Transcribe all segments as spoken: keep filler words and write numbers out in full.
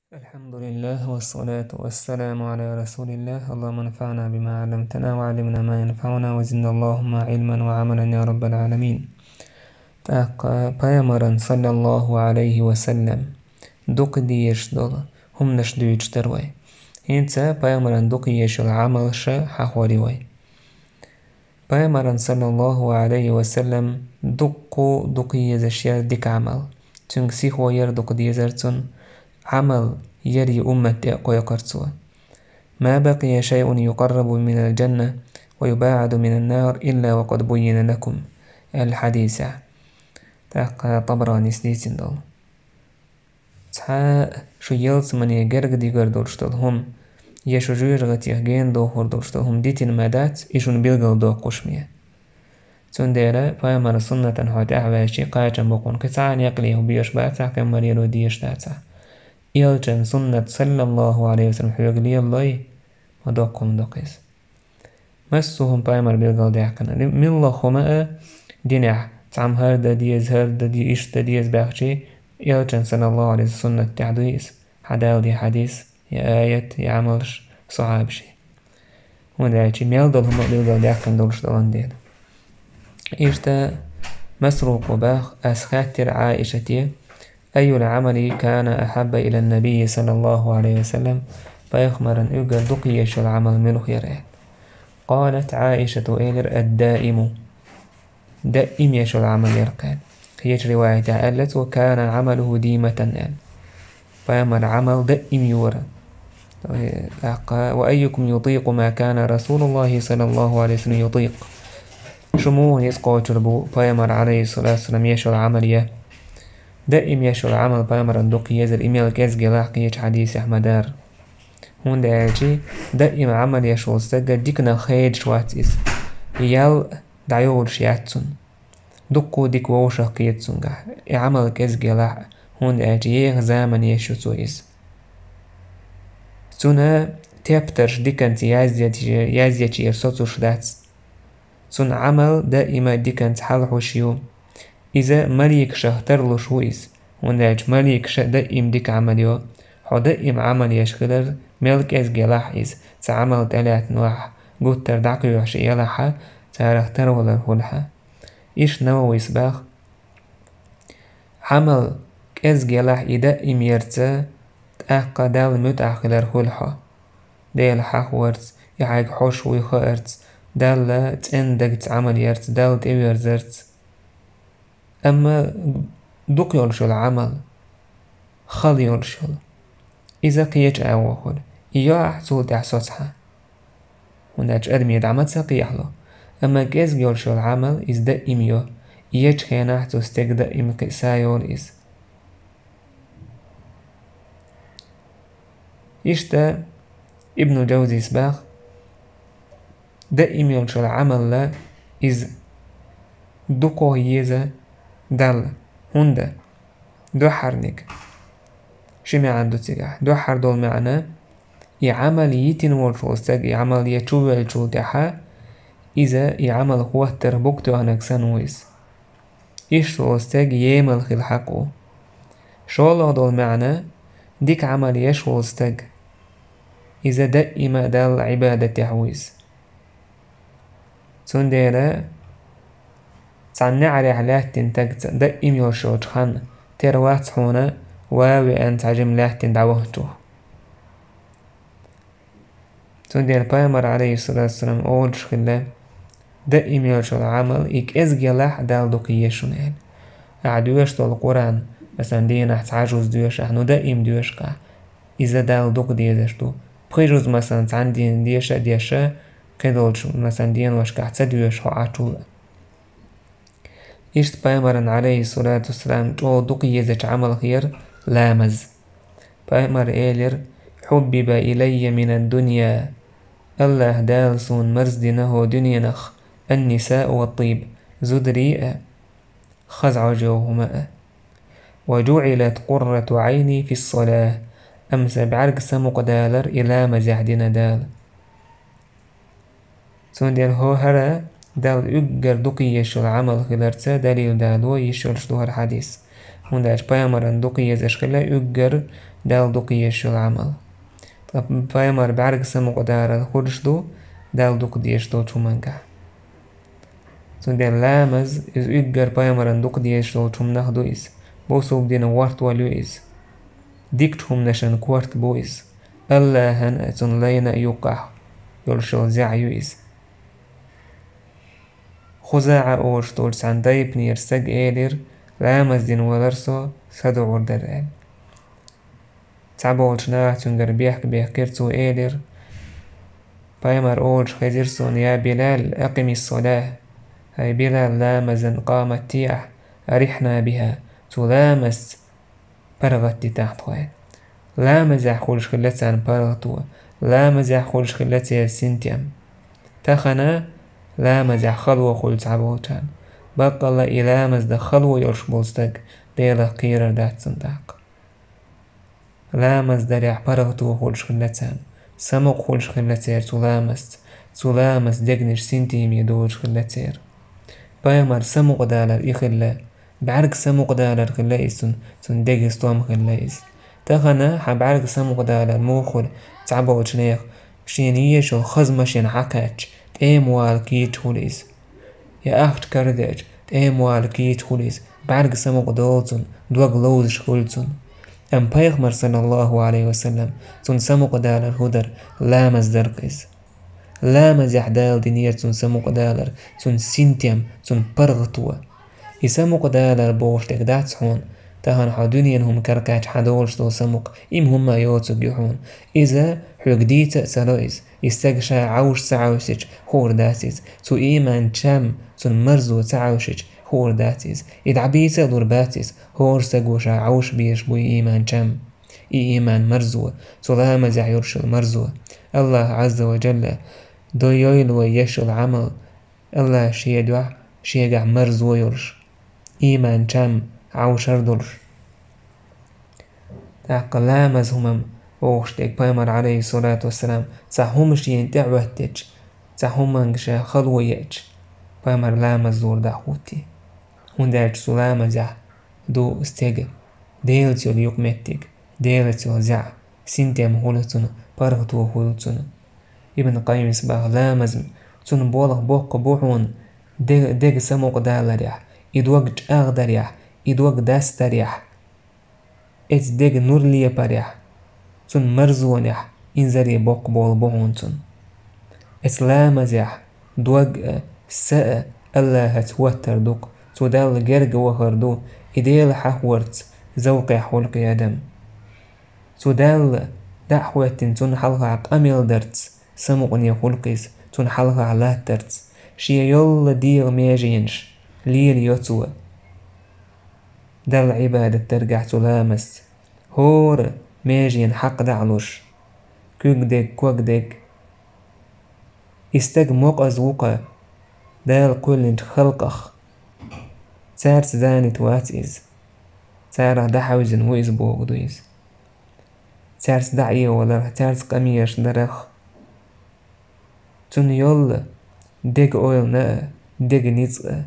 الحمد لله والصلاة والسلام على رسول الله. اللهم انفعنا بما علمتنا وعلمنا ما ينفعنا وزدنا اللهم علما وعملا يا رب العالمين. ТӀаккха пайхамаран, саллаллаху алейхи ва саллям, дукха дезаш долу хӀуманаш дуьйцуш дара вай. ХӀинца пайхамаран дукха езаш йолу Ӏамалш хьахор ю вай. Пайхамаран, саллаллаху алейхи ва саллям, дуккха дукха езаш яра дика Ӏамал. Цуьнга сихо яра дукха дезар цунна, Ӏамал яра и уммат тӀе а кхойкхура цо. «ما بقي شيء يقرب من الجنة ويباعد من النار إلا وقد بين لكم», аьлла хьадисехь. ТӀаккха Табранис дийцина долу. Цхьа а шу ялсамане герга дигар долуш долу хӀума, я шу жоьжахатех гена дохур долуш долу хӀума дитина ма дац, и шуна билгалдоккхуш ма ю. Цундела пайхамаран суннатана хьо тӀаьхьаваьлча, кхачам боккъонан кхин цхьа а некъале хӀу беш бацахь, кхин мареро дезаш дацахь. Элчан суннат, саллаллаху алейхи ва саллям, хьоьга лелалой, ма доккха хӀума ду-кх иза. Массо а хӀума пайхамара билгалдаьккхина. Милла хӀума а динехь, цхьамма хӀара дан деза, хӀара дан де-, иштта дан деза баьхчи, элчан, саллаллаху алейхи ва саллям, суннат тӀехь дуй иза. Хьан Дала ден хьадис, я аят, я Ӏамалш, сахьабаши. ХӀунда аьлча мел долу хӀума а билгалдаьккхина долуш долан дела. Иштта Масрукъо баха, ас хаьттира Ӏаишате: «أي العمل كان أحب إلى النبي صلى الله عليه وسلم؟» Пайхамаран уггар дукха езаш йолу Ӏамал муьлха яра аьлла. قالت عائشة, элира: «الدائم». Даим еш йолу Ӏамал яра кхин. Кхечу риваятехь аьлла цо: «كان عمله ديمة», аьлла. Пайхамаран Ӏамал даим йора. ТӀаккха: «وأيكم يطيق ما كان رسول الله صلى الله عليه وسلم يطيق؟» Шу муха ницкъ кхочур бу пайхамар, алейхиссалату вассалам, еш йолу Ӏамал я? Даим еш йолу Ӏамал пайхамаран дукха езар, и мел кӀезиг елахь кхечу хьадисехь ма-дарра. ХӀунда аьлча даим Ӏамал еш волу стаг диканах хедаш вац иза. Ял дӀайолуш яц цунна. Дуккха а дика вовшах кхета цуьнгахь, и Ӏамал кӀезиг елахь а, хӀунда аьлча еха заман еш ю цо иза. Цунна тептарш диканца яздече-, яздечера соцуш дац. Цунна Ӏамал даима диканца хьалхьуш ю. Иза маликашах тарлуш ву иза, хӀунда аьлча маликаша а даим дика Ӏамал йо. Хьо даим Ӏамал еш хилар, мел кӀезиг елахь иза, цхьа Ӏамал тӀелаьттинехь, гуттар дӀакхоьхьуш елахь а, царах тарвалар хуьлу хьан. Иштта Нававис баха: Ӏамал кӀезиг елахь и даим ярца, тӀаккха Далла муьтӀахь хилар хуьлу хьо. Дела хьахорца, и хьайга хьош вуй хаарца, Далла цӀена дагца Ӏамал ярца, Далла тӀеверзарца. Амма дукха йолуш йолу Ӏамал, хала йолуш йолу, иза кхечу агӀо хуьлу. И йоахь, цул тӀаьхьа соцу хьан. ХӀунда аьлча адаме дӀа ма ца кхехьало. Амма кӀезиг йолуш йолу Ӏамал, иза даим йо. И ечу хенахь цу стеган даим кхиа са йолу иза. Иштта Ибн Джавзис баха: даим йолчу Ӏамалла иза дукха еза Далла. ХӀунда? Дуьххьарниг. Ши маьӀна ду цигахь. Дуьххьара долу маьӀна: и Ӏамал йитина волчу стаг, и Ӏамал я чувеллачул тӀаьхьа, иза и Ӏамал хӀоттар бука тоьхнарг санна ву иза. Иштта волу стаг емал хила хьакъ ву. ШолгӀа долу маьӀна: дика Ӏамал еш волу стаг, иза даима Далла Ӏибадатехь ву иза. Цундела цхьана неӀарехь лаьттина тагца даим йолуш йолчу ханна тера вац хьуна ва веана цхьа жима лаьттина дӀаваханчух. Цундела пайхамар, алейхиссалату вассалам, олуш хилла: «Даим йолчу Ӏамал и кӀезиг елахь, Далла дукха еза шуна», – аьлла. Ахьа доьшуш долу Къуръан, масалан, дийнахь цхьа жуз доьшахь, ну, даим доьшахь, иза Далла дукха дезаш ду. Пхи жуз, масалан, цхьана дийнахь деша а деша, кхидолчу, масалан, деношкахь ца доьшу хьо Ӏачул а. Иштта пайхамаран, алейхиссалату вассалам, чӀогӀа дукха езачу Ӏамалх яра ламаз. Пайхамар элира: «حبب إلي من الدنيا», Аллаха Дала суна марздина хӀо дуьненах, «النساء والطيب», зударий а, хаза Ӏожалла хӀума а. «وجعلت قرة عيني في الصلاة», амма сан бӀаьрг самукъадалар и ламазехь дина Дала. Цундела хӀо хӀара Далла уггар дукха езаш йолу Ӏамал хиларца далил дало йиш йолуш ду хӀара хьадис. ХӀунда аьлча пайхамарна дукха езаш хилла уггар Далла дукха езаш йола Ӏамал. Ткъа пайхамар бӀаьрга самукъадалар хулаш ду Далла дукха дезаш долчу хӀумангахь. Цундела ламаз, иза уггар пайхамарна дукха дезаш долчу хӀуманах ду иза. Бусалба динан гӀортор ю иза. Дикачу хӀуманашна корта бу иза. АллахӀан а, цуьнан лайна а юккъехь йолуш йолу зӀе ю иза. ХузаӀа олуш долчу цхьана тайпанера стага элира: «Ламаз дина валара со, са дуӀур дара», – аьлла. Цхьаболчу наха цуьнгара бехк бехкира, цо элира: «Пайхамар олуш хезира суна: „Я Билал, акъимис-салах“, хӀай Билал, ламазан къамат де ахь, арихьна биха, цу ламазца паргӀат дитахь тхо». Ламазехь хуьлуш хилла царна паргӀато, ламазехь хуьлуш хилла церан синтем. Тахана ламазехь хало хуьлу цхьаболчарна. Баккъалла и ламаз дан хало йолуш болу стаг Делах кхерар дац цунна тӀаккха. Ламаз дарехь паргӀато хуьлуш хилла царна, самукъа хуьлуш хилла церан цу ламазца, цу ламазца дегнаш синтеме долуш хилла церан. Пайхамар самукъадалар и хилла, бӀаьрга самукъадалар хилла иза цуьнан, цуьнан дега стом хилла иза. Тахана хьан бӀаьрга самукъадалар муха хуьлу цхьаболчу нехан? Шена езаш йолу хаза машина хьакхаьчча, тӀема вала кийча хуьлу иза. Я ахча карадеъча, тӀема вала кийча хуьлу иза, бӀаьрга самукъа долу цунна, дог ловзуш хуьлу цунна. Амма пайхамар, саллаллаху Ӏалайхи ва саллам, цунна самукъадалар хӀун дара? Ламаз дара-кх иза. Ламазехь Дала динера цунна самукъадалар, цунна синтем, цунна паргӀато. И самукъадалар бохуш дерг дац хьуна, тахана хьо дуьненан хӀума каракхаьчча хьан долуш долу самукъа, и-м хӀумма йоцург ю хьуна. Иза хьоьга дийца а ца ло иза. И стаг ша Ӏовша ца Ӏовшича, хуур дац иза. Цу ийман чам, цунна марзо ца Ӏовшича, хуур дац иза. И дӀабийца а лур бац иза. ХӀора стага ша Ӏовша безаш бу и ийман чам, и ийман марзо, цу ламазехь йолуш йолу марзо. АллахӀ Ӏазза ва Джалла дойойла вай еш йолу Ӏамал, АллахӀа шен дуьхьа, шегахь марзо йолуш, ийман чам Ӏовшар долуш. ТӀаккха ламаз хӀумам бохуш дерг пайхамар, Ӏалайхиссалату вассалам, цхьа хӀума шена тӀе а хӀоьттича, цхьа хӀуманга ша хало еача, пайхамар ламаз лур дӀахӀуттий. ХӀунда аьлча цу ламазехь ду стеган Делаца йолу юкъаметтиг, Делаца йолу зӀе, синтем хуьлу цунна, паргӀато хуьлу цунна. Ибн Къаййимас боху: ламаз, цунна болх боккха бу хьуна де-, дега самукъадаларехь, и дог чӀагӀдарехь, и дог дастарехь, эцу дега нур лепарехь, цунна марзонехь инзаре боккха болх бу хьуна цунна. Эцу ламазехь дог а, са а АллахӀаца хӀоттар ду-кх, цу Далла герга вахар ду, и Дела хьахорца зовкхехь хуьлу-кх и адам. Цу Далла дӀа а хӀоьттина, цунна хьалха къамел дарца самукъане хуьлу-кх иза, цунна хьалха латтарца, шен йолла дегӀан меженаш лелайо цо Далла Ӏибадат даргахь цу ламазца. ХӀора меженан хьакъ дӀа а луш, куьг дерг, ког дерг. И стаг мукъаза ву-кх Дала кхоьллинчу халкъах. Цаьрца занит вац иза. Царах дӀахьаьвзина ву иза бохург ду иза. Цаьрца дӀа а эгӀаваларх, цаьрца къамелаш дарах. Цунна йолла дега ойлана а, дега ницкъ а,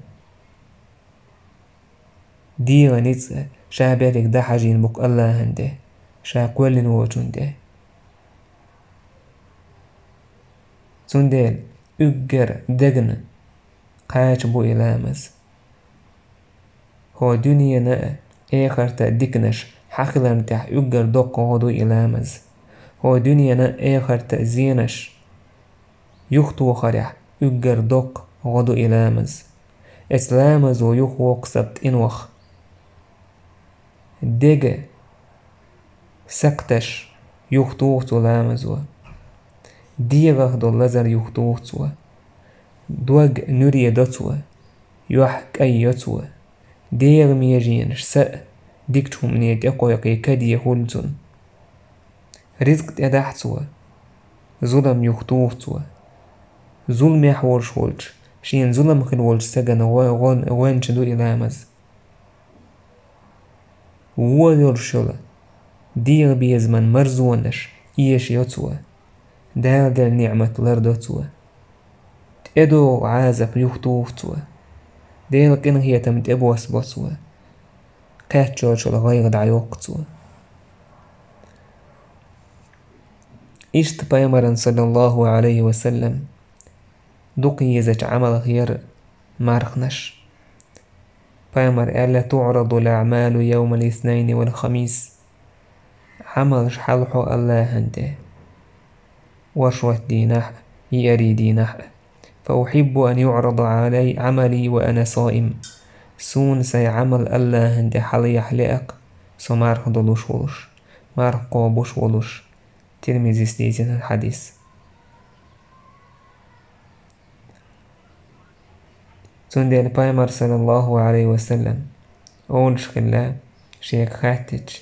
дегӀан ницкъ а ша берриг дӀахьажийна бу-кх АллахӀана тӀе, ша кхоьллина волчунна тӀе. Цундела уггар дегна кхача бу и ламаз. ХӀокху дуьненан а, эхартан а диканаш хьахиларна тӀехь уггар доккха гӀо ду и ламаз. ХӀокху дуьненан а, эхартан а зенаш юхатохарехь уггар доккха гӀо ду и ламаз. Эцу ламазо юхавоккху саб тӀинваха. Дега сакхташ юхатуху цу ламазо. ДегӀах долу лазар юхатуху цо. Дог нуьре до цо. Юьхь кӀаййо цо. ДегӀан меженаш, са а дикачу хӀумане тӀекхойкхий каде хуьлу цунна. Ризкъ тӀедахьа цо. Зулам юхатуху цо. Зуламехь волуш волчу, шена зулам хила волчу стагана гӀо-, гӀо-, гӀоьнча ду и ламаз. Вон йолуш йолу дегӀан безаман марзонаш эшайо цо. Дала делла ниӀмат лардо цо. ТӀедогӀу Ӏазап юхатуху цо. Делан къинхетам тӀебоссабо цо. кхаьччалчул гӀайгӀа дӀайоккху цо. Иштта пайхамаран, саллаллаху Ӏалайхи ва саллам, дукха езачу Ӏамалх яра марханаш. Пайхамар аьлла: «تعرض الأعمال يوم الاثنين والخميس». Ӏамалш хьалахьу АллахӀан тӀе, оршот дийнахь а, еарин дийнахь а. «فأحب أن يعرض علي عملي وأنا صائم». Суна сайн Ӏамал АллахӀан тӀе хьалаяхьа лаьа-кх, со марха долуш волуш, марха кхобуш волуш. Тирмизис дийцина хьадис. Цундела пайхамар, саллаллаху Ӏалайхи ва саллам, олуш хилла шега хаьттича: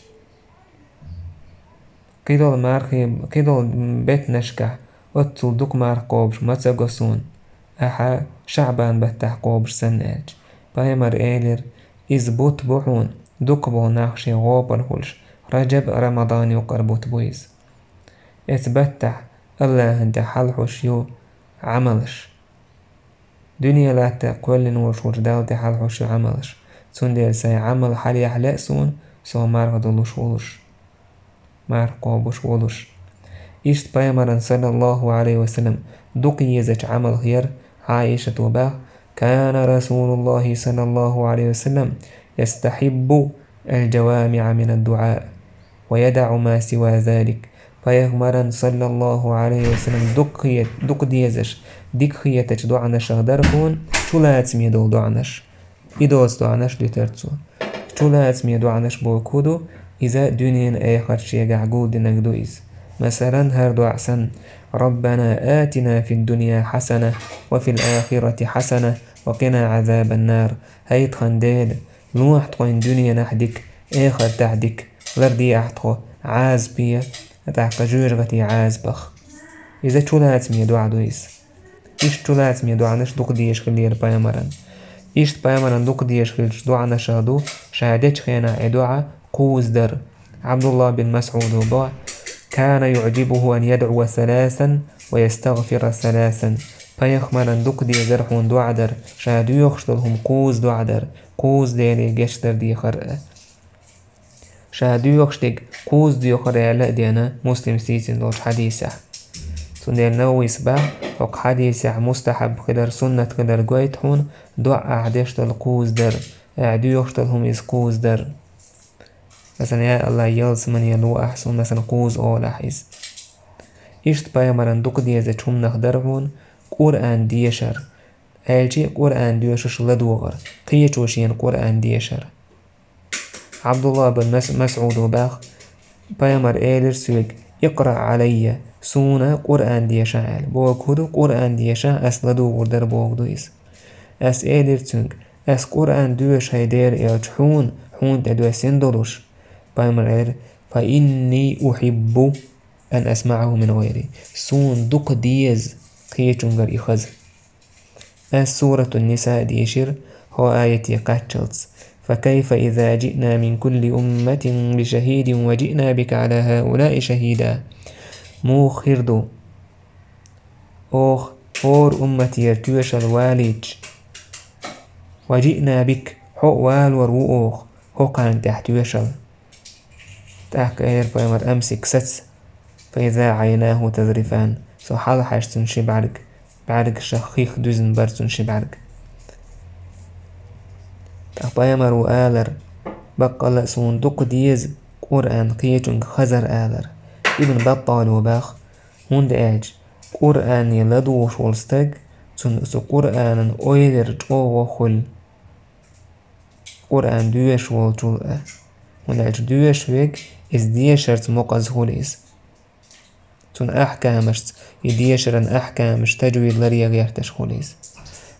«Кхидолу мархи, кхидолу беттанашкахь оццул дукха марха кхобуш ма ца го суна, ахьа ШаӀбан баттахь кхобуш санна», – аьлча, пайхамар элира: «Иза бутт бу хьуна, дукха болу нах шен гӀопал хуьлуш, Раджаб а, Рамадан юккъара бутт бу иза. Эцу баттахь АллахӀан тӀе хьалахьуш ю Ӏамалш». Дуьне латта кхоьллина волуш волчу Далла тӀе хьалахьуш ю Ӏамалш. Цундела сайн Ӏамал хьалаяхьа лаьа суна, со марха долуш волуш, марха кхобуш волуш. Иштта пайхамаран, саллаллаху Ӏалайхи ва саллам, дукха езачу Ӏамалх яра, Ӏаишата боху: «كان رسول الله صلى الله عليه وسلم يستحب الجوامع من الدعاء ويدع ما سوى ذلك». Пайхамаран, саллаллаху Ӏалайхи ва саллам, дукха хе-, дукха дезаш, дика хетачу доӀанашах дара хьуна чулацаме долу доӀанаш. И доцу доӀанаш дуьтура цо. Чулацаме доӀанаш бохург хӀун ду? Иза дуьненан эхарт шегахь гулдинарг ду иза. Масалан, хӀара доӀа санна: «ربنا آتنا في الدنيا حسنة وفي الآخرة حسنة وقنا عذاب النار». ХӀай тхан Дела, лохьа тхуна дуьненахь дика, эхартахь дика, лардехьа тхо Ӏазапе, тӀаккха жоьжахатин Ӏазапах. Иза чулацаме доӀа ду иза. Иштта чулацаме доӀанаш дукха дезаш хиллера пайхамаран. Иштта пайхамаран дукха дезаш хиллачу доӀанашах ду ша дечу хенахь и доӀа кхузза дар. Ӏабдуллах бин МасӀуда боху: «كان يعجبه أن يدعو ثلاثا ويستغفر ثلاثا». Пайхамаран дукха дезара хьуна доӀа дар, ша доьхуш долу хӀума кхузза доӀа дар, кхузза Деле гечдар дехар а. Ша доьхуш дерг кхузза доьхура аьлла а деана Муслимс дийцина долчу хьадисехь. Цундела Нававис боху, хӀокху хьадисехь мустахьаб хилар, суннат хилар гойту хьуна, доӀа ахь деш долу кхузза дар, ахь доьхуш долу хӀума иза кхузза дар. Масалан: «Я АллахӀ, ялсамане ло ахь суна», масалан, кхузза олу ахь иза. Иштта пайхамаран дукха дезачу хӀуманах дара хьуна Къуръан дешар, аьлча а Къуръан доьшуш ладогӀар, кхечо шена Къуръан дешар. Ӏабдуллах бин Мас-, МасӀуда боху: «Пайхамар элира соьга: „اقرأ علي“, суна Къуръан деша», – аьлла. Бохург хӀун ду? Къуръан деша ас ладугӀур дара бохург ду иза. Ас элира цуьнга: «Ас Къуръан доьшу, хӀай Делан элча, хьуна, хьуна тӀе доьссина долуш». Пайхамар элира: «فإني أحب أن أسمعه من غيري». Суна дукха деза кхечуьнгара и хаза. Ас Суратун-Ниса дийшира хӀокху аяте кхаччалц: «فكيف إذا جئنا من كل أمة بشهيد وجئنا بك على هؤلاء شهيدا». Муха хир ду, оха хӀора умматера тоьшалла валийча, «وجئنا بك», хьо а валор ву оха хӀокхарна тӀехь тоьшалла. ТӀаккха элира пайхамар: «أمسك», саца. «فإذا عيناه تذرفان», со хьалахьаьжча цуьнан ши бӀаьрг, бӀаьргашах хих дуьзна бара цуьнан ши бӀаьрг. ТӀаккха пайхамаро алара: «Баккъалла а суна дукха деза Къуръан кхечуьнга хазар», – алара. Ибн Баттала боху: «ХӀунда аьлча Къуръане ладугӀуш волу стаг, цунна цу Къуръанан ойлара чӀогӀа хуьлу Къуръан доьшуш волчул а. ХӀунда аьлча доьшуш верг, иза дешарца мукъаза хуьлу иза. Цуьнан ахькамашца, и дешаран ахькамаш, таджвид ларъян гӀерташ хуьлу иза.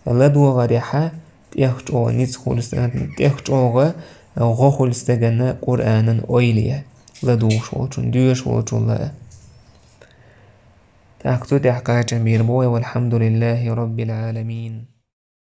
ЛадогӀарехь тӀех чӀогӀа ницкъ хуьлу ста-, тӀех чӀогӀа гӀо хуьлу стагана Къуръанан ойле, ладугӀуш волчун, доьшуш волчул а». ТӀаккха цу тӀехь кхачам бийр бу вай: «والحمد لله رب العالمين».